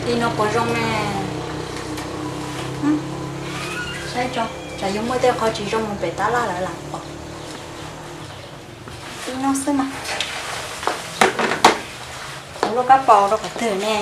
Li no puas zoo ne? Saib tso, tsam yog muaj tej qhov tsis zoo mus pem tab laj lawv lam pom. Li no xwb mas. Kuv lub kab paus rau qhov twg ne?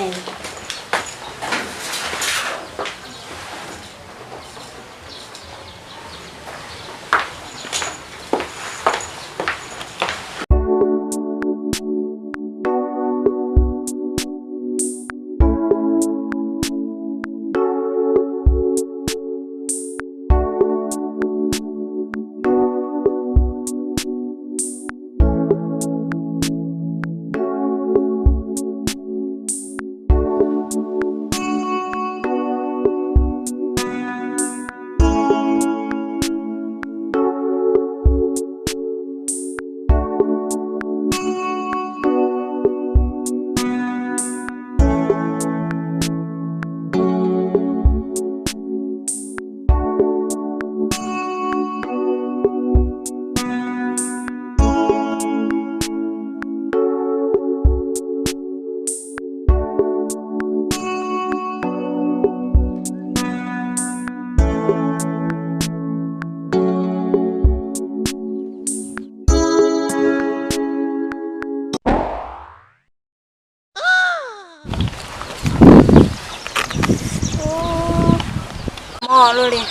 Mob luaj li.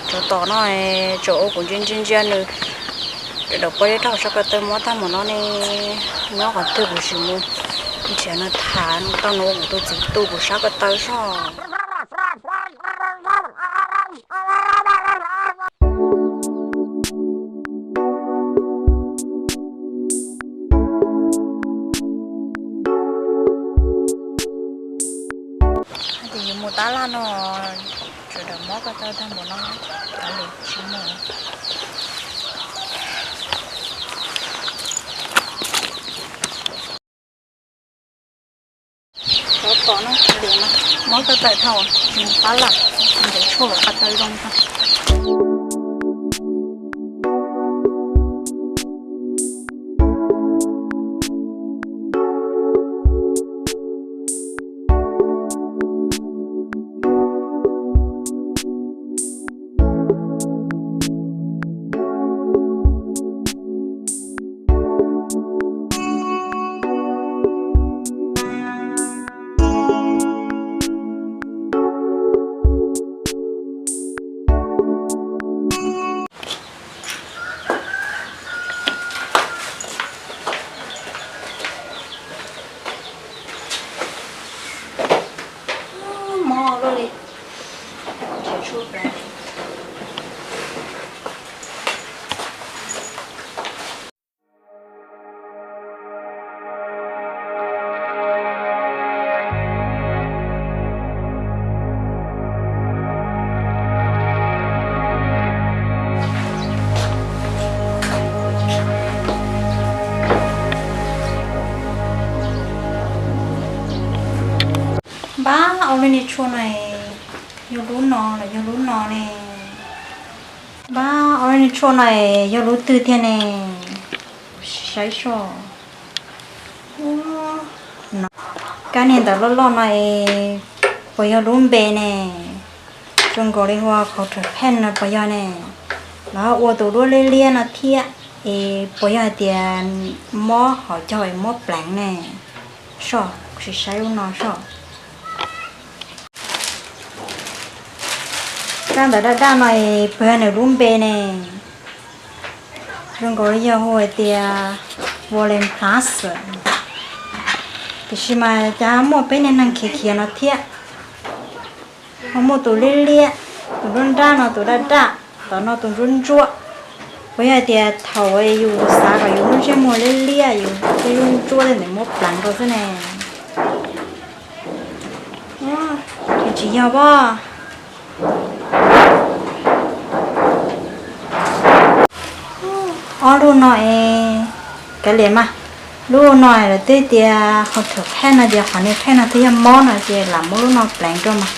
Tsov tom no, tsov ua kuv ntsia ntsia ntsia nws. Sawv daws pab zeb rau sab ko taw mob tag mus no ne. Nyob qhov twg kuv tsis mus nrhiav nws tham tau, nws ua kuv tus txiv tu kuv sab ko taw soj. Ces yuav mus tab laj no, sawv daws mob ko taw tag npaum no, kav liam tsis mus. Tsov tom no kav liam mas, mob ko taw dhau, tsis mus tab laj, nrhiav tshuaj kom ko taw zoo tag. Mob luaj li. Npab, ua li niag tshuaj no yog lub no los yog lub no ne? Npab, ua li niag tshuaj no yog lub twg tiag ne? Saib soj. Kab niag ntawv loj loj no es puas yog lub npe ne? Zoo nkaus li hu ua Counterpane no puas yog ne? Los ua tus duab liab liab no thiab es puas yog hais tias mob hauv caug es mob pleev ne? Soj, kuv sim saib lub no soj. Kab ntawv daj daj no es puas yog nws lub npe ne? Zoo nkaus li yog hu hais tias Vollen Plus, tiam sis mas cas muaj peb niag neeg khiav khiav no thiab. Ho muaj tus liab liab, tus nruab nrab no, tus daj daj, tom no tus ntsuab ntsuab. Puas yog hais tias thaum yus xav kom yus lub ntsej muag liab liab, yus tej lub ntsuab tej ntawd muab pleev rau xwb ne? Tsis yog pob. Ob lub no es kav liam mas, lub no lawv twb tias Counterpane no ces qhov niag page no twb yog mob no ces lam muab lub no pleev rau mas.